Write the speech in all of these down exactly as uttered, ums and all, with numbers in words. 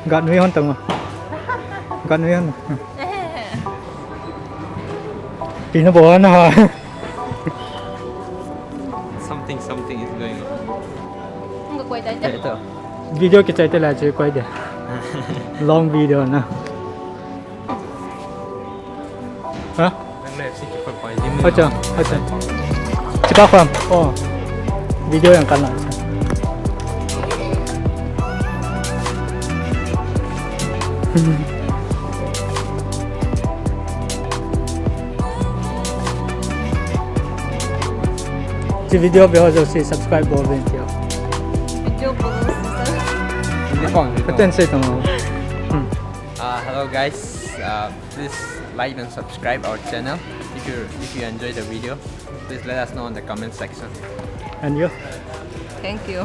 Gat nui hon tang. Gat nui hon. Pi na bo na ha. Something, something is going on. Ito. Video kichai te la che koi de. Long video na. Ha? Acha, acha. Chipa kham. Oh. Video yang kan la. Chi video ve ho jouse subscribe bol uvin tio. Video bol uvin. Aten sei tong. Hmm. Uh, hello guys, uh, please like and subscribe our channel if you if you enjoy the video. Please let us know in the comment section. And you? Thank you.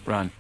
Run.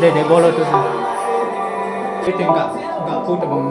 De, de, bolo tu. Tingka, ka ku ta bang.